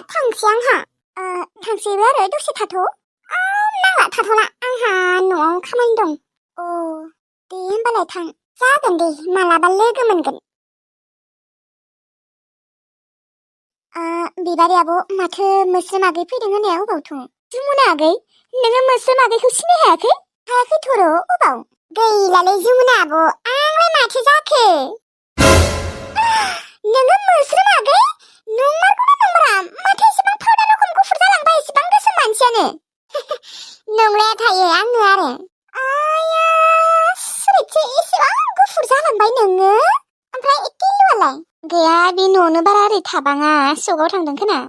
थांसै आंहा थांसैबो आरो दसे थाथ' नांला थाथ'ला आंहा न'आव खामानि दं दे होमबालाय थां जागोन दे मालाबा लोगो मोनगोन बिबारि आब' माथो मोस्रोम आगै फैदों होननाया अबावथं जुमुना आगै नोङो मोस्रोम आगैखौ सिनाय हायाखै थर' अबाव गैलालै जुमुना आब' आंलाय माथो जाखो नोङो मोस्रोम आगै नंमारगौना नंमारा माथो एसेबां फावदार रखम गुफुर जालांबाय एसेबां गोसोम मानसियानो नंलाया थायो आङो आरो आया सोरथो एसेबां गुफुर जालांबाय नोङो ओमफ्राय टिलुआलाय गैया बे न'आवनो बारा ओरै थाबाङा सकाव थांदों खोना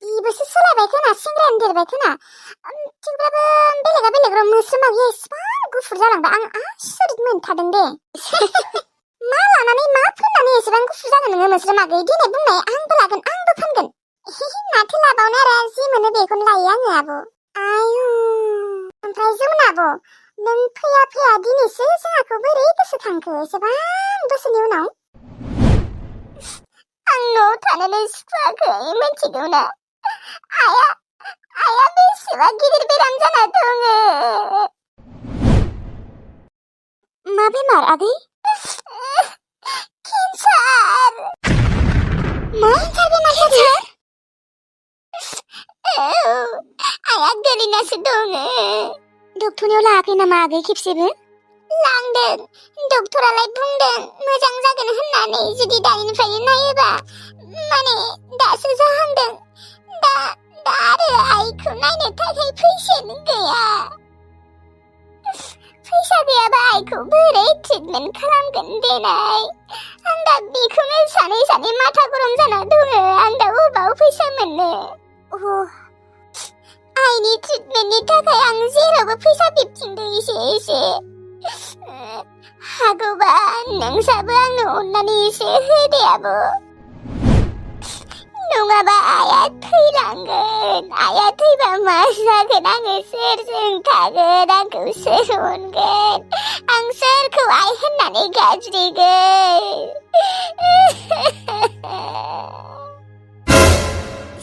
बिबोसो सोलायबाय खोना सेंग्रायानो देरबाय खोना थेवब्लाबो बेलेगा बेलेग र' मोस्रोम आगैया एसेबां गुफुर जालांबाय आं आसरित मोनथारदों दे मा लानानै मा फोननानै एसेबां गुफुर जागोन नोङो मोस्रोम आगै दिनै बुंनाय आंबो लागोन आंबो फानगोन माथो लाबावनो आरो जि मोनो बेखौनो लायो आङो आब' आयु ओमफ्राय जुमुना आब' नों फैया फैया दिनैसो जोंहाखौ बोरै गोसोखांखो एसेबां बोसोरनि उनाव आं न'आव थानानै सुखुवाखै मिथिगौना आया बेसेबा गिदिर बेराम जाना दङ मा बेमार आगै केन्सार मा बेमार जादों आया गोलैनासो दङ डक्टरनियाव लाङाखै नामा आगै खेबसेबो लांदों डक्टरालाय बुंदों मोजां जागोन होननानै जुदि दानिफ्रायनो नायोबा माने दासो जाहांदों दा आरो आइखौ नायनो थाखाय फैसायानो गैया फैसा गैयाबा आइखौ बोरै ट्रिटमेन्ट खालामगोन देनाय आं दा बेखौनो सानै माथा गरम जाना दङ आं दा अबाव फैसा मोननो आइनि ट्रिटमेन्टनि थाखाय आं जेरावबो फैसा बिबथिंदों एसे हागौबा नोंसाबो आंनो अननानै एसे होदे आब' नङाबा आइया थैलांगोन आइया थैबा मा जागोन आङो सोरजों थागोन आंखौ सोर अनगोन आं सोरखौ आइ होननानै गाज्रिगोन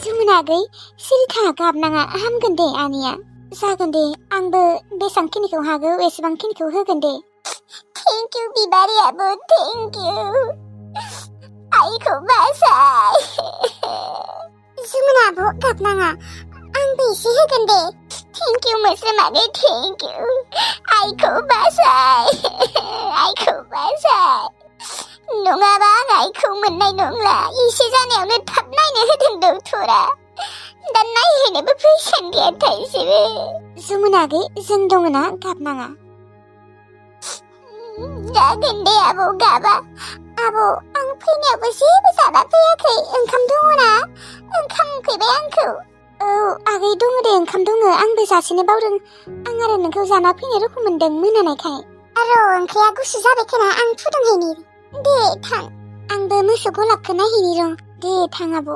जुमुना आगै सिरि था गाबनाङा हामगोन दे आनैया जागोन दे आंबो बेसांखिनिखौ हागौ एसेबांखिनिखौ होगोन दे थेंक इउ बिबारि आब' थेंक इउ आइखौ बासाय जुमुना आब' गाबनाङा आंबो एसे होगोन दे थेंक इउ मोस्रोम आगै थेंक इउ आइखौ बासाय नङाबा आं आइखौ मोननाय नंला एसे जानायावनो थाब नायनो होदों डक्टरा दा नायहैनोबो फैसायानो गैया थाइसेबो जुमुना आगै जों दङना गाबनाङा जागोन दे आब' गाबा आब' आं फैनायावबो जेबो जाना फैयाखै ओंखाम दङना ओंखाम उखैबाय आंखौ औ आगै दङ दे ओंखाम दङ आंबो जासिनो बावदों आं आरो नोंखौ जाना फैनो रखम मोनदों मोनानायखाय आरो ओंख्रिया गुसु जाबाय खोना आं फुदुंहैनि दे थां आंबो मोसौखौ लाबखो नायहैनि र' दे थां आब'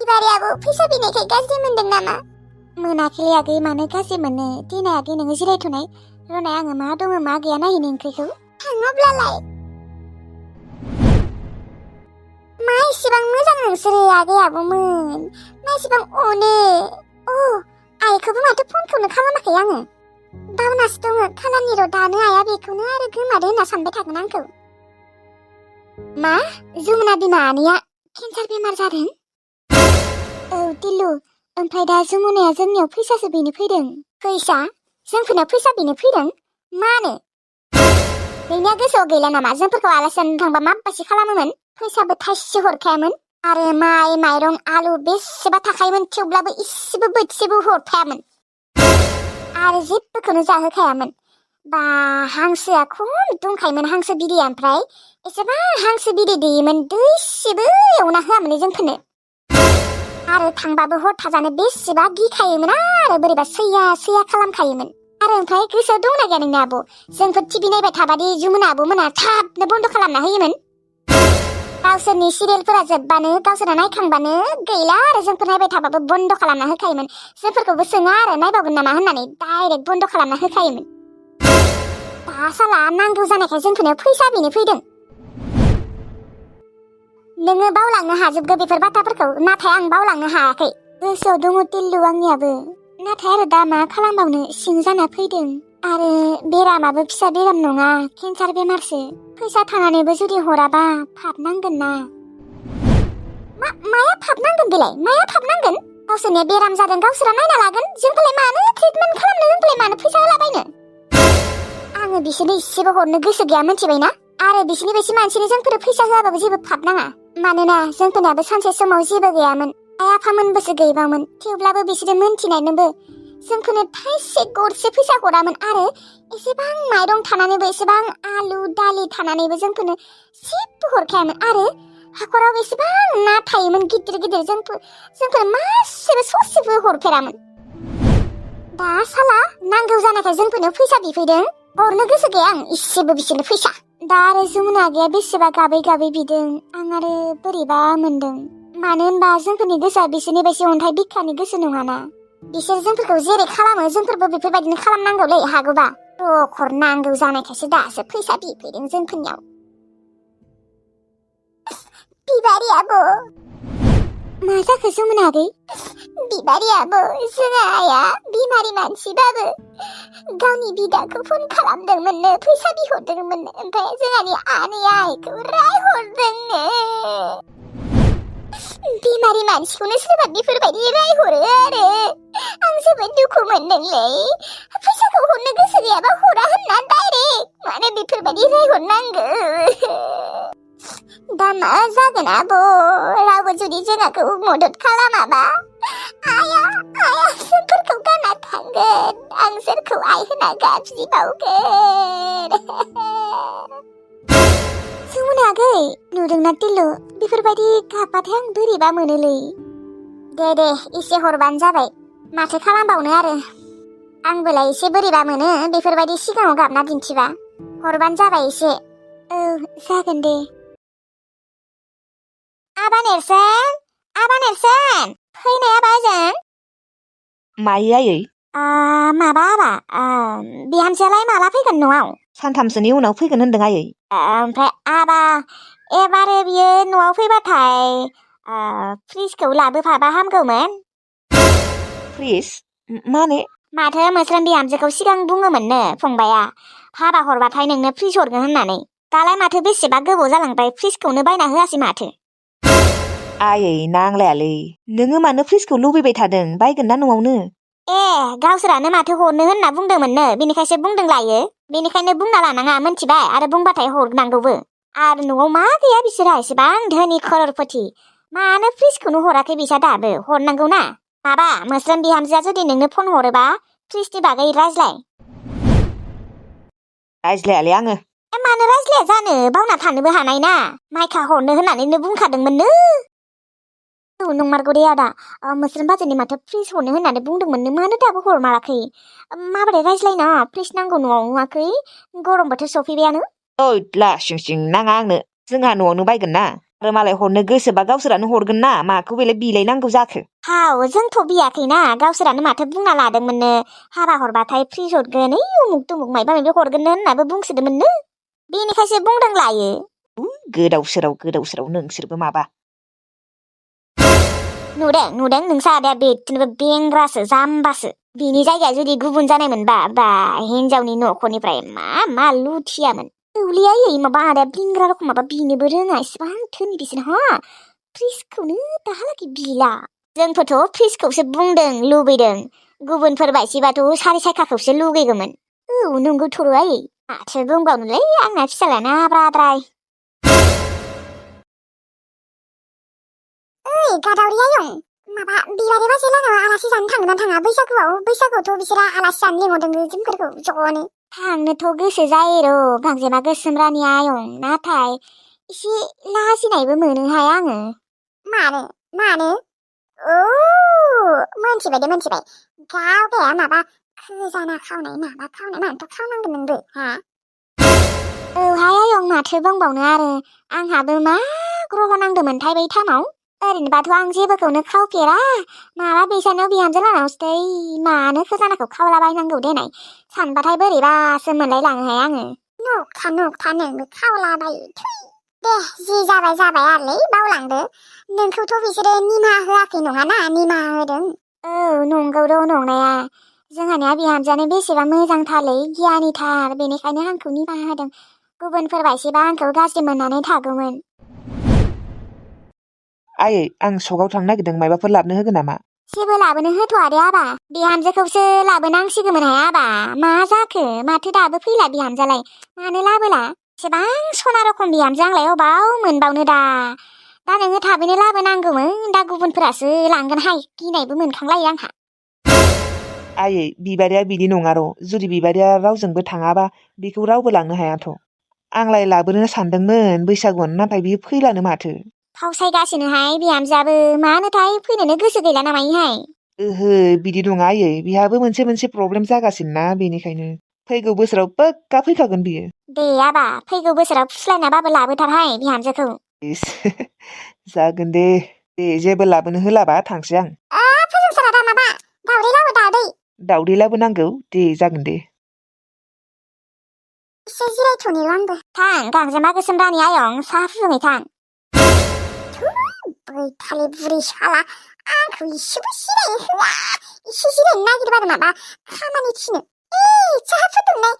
बिबारि आब' फैसा बिनायखाय गाज्रि मोनदों नामा मोनाखैलै आगै मानो गाज्रि मोननो देनाय आगै नोङो जिरायथ'नाय र'नाय आङो मा दङ मा गैया नायहैनो ओंख्रिखौ थां अब्लालाय मा एसेबां मोजां नोंसोरो आगै आब'मोन मा एसेबां अनो आइखौबो माथो फनखौनो खालामाखै आङो बावनासो दङ खालामनि र' दानो आइया बेखौनो आरो गोमादो होनना सानबाय थागोन आंखौ मा जुमुना बिमा आनैया केन्सार बेमार जादों औ टिलु ओमफ्राय दा जुमुनाया जोंनियाव फैसासो बिनो फैदों फैसा जोंफोरनाव फैसा बिनो फैदों मानो नोंनिया गोसोआव गैला नामा जोंफोरखौ आलासि जानो थांबा माबायदि खालामोमोन फैसाबो थाइसे हरखायामोन आरो माइ माइरं आलु बेसेबा थाखायोमोन थेवब्लाबो इसेबो बोथिसेबो हरखायामोन आरो जेबोखौनो जाहोखायामोन बा हांसोआ खम दंखायोमोन हांसो बिदैया ओमफ्राय एसेबां हांसो बिदै दैयोमोन दैसेबो एवना होआमोन जोंफोरनो आरो थांबाबो हर थाजानो बेसेबा गिखायोमोन आरो बोरैबा सैया खालामखायोमोन आरो ओमफ्राय गोसोआव दंना गैया नोंनि आब' जोंफोर टिभि नायबाय थाबादि जुमुना आब'मोना थाबनो बन्द' खालामना होयोमोन गावसोरनि सिरियेलफोरा जोबबानो गावसोरा नायखांबानो गैला आरो जोंफोर नायबाय थाबाबो बन्द' खालामना होखायोमोन जोंफोरखौबो सोङा आरो नायबावगोन नामा होननानै डाइरेक्ट बन्द' खालामना होखायोमोन दा साला नांगौ जानायखाय जोंफोरनियाव फैसा बिनो फैदों नोङो बावलांनो हाजोबगो बेफोर बाथ्राफोरखौ नाथाय आं बावलांनो हायाखै गोसोआव दङ तिल्लु आंनियाबो नाथाय आरो दा मा खालामबावनो सिं जाना फैदों आरो बेरामाबो फिसा बेराम नङा केन्सार बेमारसो फैसा थानानैबो जुदि हराबा फाब नांगोन ना माया फाब नांगोन बेलाय माया फाब नांगोन गावसोरनिया बेराम जादों गावसोरा नायना लागोन जोंखौलाय मानो ट्रिटमेन्ट खालामनो जोंखौलाय मानो फैसा होलाबायनो आङो बिसोरनो इसेबो हरनो गोसो गैया मिथिबायना आरो बिसोरनि बायदि मानसिनो जोंफोर फैसा होआबाबो जेबो फाब नाङा मानोना जोंफोरनाबो सानसे समाव जेबो गैयामोन आइ आफामोनबोसो गैबामोन थेवब्लाबो बिसोरो मोनथिनायनोबो जोंखौनो थाइसे गरसे फैसा हरामोन आरो एसेबां माइरं थानानैबो एसेबां आलु दालि थानानैबो जोंफोरनो जेबो हरखायामोन आरो हाखराव एसेबां ना थायोमोन गिदिर गिदिर जोंफोर मासेबो ससेबो हरफेरामोन दा साला नांगौ जानायखाय जोंफोरनो फैसा बिफैदों हरनो गोसो गैया आं इसेबो बिसोरनो फैसा दा आरो जमुना आगैया बेसेबा गाबै गाबै बिदों आं आरो बोरैबा मोनदों मानो होनबा जोंफोरनि गोसोआ बिसोरनि बायदि अन्थाइ बिखानि गोसो नङाना बिसोर जोंफोरखौ जेरै खालामो जोंफोरबो बेफोरबायदिनो खालामनांगौलै हागौबा रखर नांगौ जानायखायसो दासो फैसा बिफैदों जोंफोरनियाव बिबारि आब' मा जाखो जमुना आगै बिबारि आब' जोंहा आइया बिमारि मानसिबाबो गावनि बिदाखौ फन खालामदोंमोननो फैसा बिहरदोंमोननो ओमफ्राय जोंहानि आनैया आइखौ रायहरदोंनो बिमारि मानसिखौनो सोरबा बेफोरबायदि रायहरो आरो आं जोबोद दुखु मोनदोंलै फैसाखौ हरनो गोसो गैयाबा हरा होनना डाइरेक्ट मानो बेफोरबायदि रायहरनांगौ दा मा जागोन आब' रावबो जुदि जोंहाखौ मदद खालामाबा आइया जोंफोरखौ गारना थांगोन आं सोरखौ आइ होना गाबज्रिबावगोन जमुना आगै नुदोंना तिल्लु बेफोरबायदि गाबबाथाय आं बोरैबा मोनोलै दे एसे हरबानो जाबाय माथो खालामबावनो आरो आंबोलाय एसे बोरैबा मोनो बेफोरबायदि सिगाङाव गाबना दिन्थिबा हरबानो जाबाय एसे औ जागोन दे आबा नेरसोन फैनाय आबा ओजों मायो आयै माबा आबा बिहामजोआलाय माला फैगोन न'आव सानथामसोनि उनाव फैगोन होनदों आयै ओमफ्राय आबा एबारो बियो न'आव फैबाथाय फ्रिजखौ लाबोफाबा हामगौमोन फ्रिज माथो मोस्रोम बिहामजोखौ सिगां बुङोमोननो फंबाया हाबा हरबाथाय नोंनो फ्रिज हरगोन होननानै दालाय माथो बेसेबा गोबाव जालांबाय फ्रिजखौनो बायना होआसै माथो आयै नांलायालै नोङो मानो फ्रिजखौ लुबैबाय थादों बायगोन ना न'आवनो गावसोरानो माथो हरनो होनना बुंदोंमोननो बेनिखायसो बुंदों लायो बेनिखायनो बुंना लानाङा मोनथिबाय आरो बुंबाथाय हरनांगौबो आरो न'आव मा गैया बिसोरहा एसेबां धोनि खररपति मानो फ्रिजखौनो हराखै बिसा दाबो हरनांगौ ना माबा मोस्रोम बिहामजोआ जुदि नोंनो फन हरोबा फ्रिजनि बागै रायज्लायालै आङो मानो रायज्लाया जानो बावना थानोबो हानाय ना माइखा हरनो होननानैनो बुंखादोंमोननो नंमारगौ दे आदा मोस्रोम बाजैनि माथो फ्रिज हरनो होननानै बुंदोंमोननो मानो दाबो हरमाराखै माबोरै रायज्लायना फ्रिज नांगौ न'आव नुवाखै गरम बोथोर सफैबायानो ओइ ला सिं नाङा आंनो जोंहा न'आवनो बायगोन ना आरो मालाय हरनो गोसोबा गावसोरानो हरगोन ना माखौ बेलाय बिलायनांगौ जाखो हाव जोंथ' बियाखैना गावसोरानो माथो बुंना लादोंमोननो हाबा हरबाथाय फ्रिज हरगोन उमुक तुमुक मायबा मायबि हरगोननो होननाबो बुंसोदोंमोननो बेनिखायसो बुंदों लायो गोदाव सोराव नोंसोरबो माबा नुदों नोंसा आदाया बेदिनोबो बेंग्रासो जाम्बासो बिनि जायगाया जुदि गुबुन जानाय मोनबा बा हिनजावनि न'खरनिफ्राय मा लुथियामोन औलियायै माबा आदाया बेंग्रा रखम माबा बिनोबो रोङा इसेबां धोनि बिसोरहा फ्रिजखौनो दाहालागै बिला जोंफोरथ' फ्रिजखौसो बुंदों लुबैदों गुबुनफोर बायसिबाथ' सारि सायखाखौसो लुगैगौमोन नंगौ थ'र' आयै माथो बुंबावनोलै आंना फिसालायानो आब्राद्राय गादावरि आयं माबा बिबारि बाजै लाहानाव आलासि जानो थांगोन ना थाङा बैसागुआवथ' बिसोरा आलासि जानो लिंहरदों जोंफोरखौ ज'नो थांनोथ' गोसो जायो र' गांजेमा गोसोम रानि आयं नाथाय एसे लाजिनायबो मोनोहाय आङो मानो मोनथिबाय गावदाया माबा खोजाना खावनाय मानोथ' खावनांगोन नोंबो हा औहाय आयं माथो बुंबावनो आरो आंहाबो मा ग्रह नांदोंमोनथाय बै टाइमाव ओरैनोबाथ' आं जेबोखौनो खावफेरा माबा बैसानाव बिहामजो लानावसो मानो खोजानाखौ खावलाबायनांगौ देनाय सानबाथाय बोरैबासो मोनलाय लाङोहाय आङो नखथा नोंबो खावलाबायो दे जि जाबाय आरोलै बावलांदो नोंखौथ' बिसोरो निमाहा होआखै नङाना निमाहा होदों औ नंगौ र' नंनाया जोंहानिया बिहामजोआनो बेसेबा मोजांथारलै गियानिथार बेनिखायनो आंखौ निमाहा होदों गुबुनफोर बायदिबा आंखौ गाज्रि मोननानै थागौमोन आयै आं सकआव थांनो नागिरदों मायबाफोर लाबोनो होगोन नामा जेबो लाबोनो होथ'आ दे आबा बिहामजोखौसो लाबोनांसिगौमोनहाय आबा मा जाखो माथो दाबो फैला बिहामजोआलाय मानो लाबोला एसेबां सना रखम बिहामजो आंलाय अबाव मोनबावनो दा नोङो थाबैनो लाबोनांगौमोन दा गुबुनफोरासो लांगोनहाय गिनायबो मोनखांलायो आंहा आयै बिबारिया बिदि नङा र' जुदि बिबारिया रावजोंबो थाङाबा बेखौ रावबो लांनो हायाथ' आंलाय लाबोनो सानदोंमोन बैसागुआवनो नाथाय बियो फैलानो माथो फावसायगासिनोहाय बिहामजोआबो मानोथाय फैनोनो गोसो गैला नामायोहाय ओहो बिदि नङा आयै बिहाबो मोनसे प्रब्लेम जागासिनो ना बेनिखायनो फैगौ बोसोराव पक्का फैखागोन बियो दे आबा फैगौ बोसोराव फुस्लायनाबाबो लाबोथारहाय बिहामजोखौ इस जागोन दे जेबो लाबोनो होलाबा थांसै आं फोजोंसारा दा माबा दावदै लाबो दावदै दावदै लाबोनांगौ दे जागोन दे एसे जिरायथ'नि आंबो थां गांजेमा गोसोम रानि आयं साहा फुदुङै थां बैथालि बुरि साला आंखौ इसेबो जिरायनो होआ इसे जिरायनो नागिरबानो माबा खामानि थिनो साहा फुदुंनाय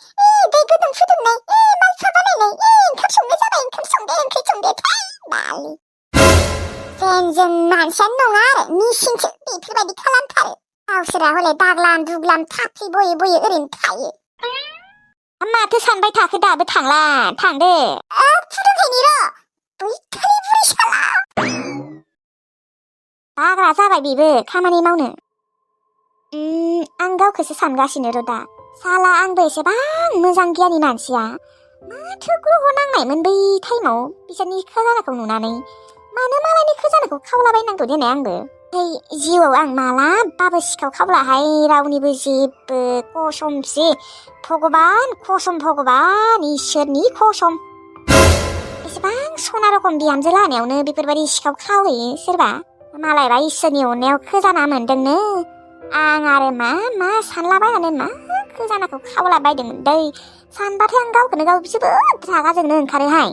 दै गुदुं फुदुंनाय मालफा बानायनाय ओंखाम संनाय जाबाय ओंख्रि संदे थाइ बालि जों मानसियानो नङा आरो मिसिनसो बेफोरबायदि खालामथारो गावसोरा हले दाग्लाम दुग्लाम थाफ्लि बयै ओरैनो थायो माथो सानबाय थाखो दाबो थांला थांदो फुदुंथायनि र' बैथालि बुरि साला बाग्रा जाबाय बेबो खामानि मावनो आं गावखौसो सानगासिनो र' दा साला आंबो एसेबां मोजां गियानि मानसिया माथो ग्रह नांनायमोन बै टाइमाव बिसोरनि खजानाखौ नुनानै मानो मालायनि खजानाखौ खावलाबायनांगौ देनाय आंबो जिउआव आं मालाबाबो सिखाव खावलाहाय रावनिबो जेबो कसमसि भगबान इसोरनि कसम एसेबां सना रखम बिहामजो लानायावनो बेफोरबायदि सिखाव खावहैयो सोरबा मालायबा इसोरनि अननायाव खोजाना मोनदोंनो आं आरो मा सानलाबायनानै मा खोजानाखौ खावलाबायदोंमोन दै सानबाथाय आं गावखौनो गाव जोबोद रागा जोंनो ओंखारोहाय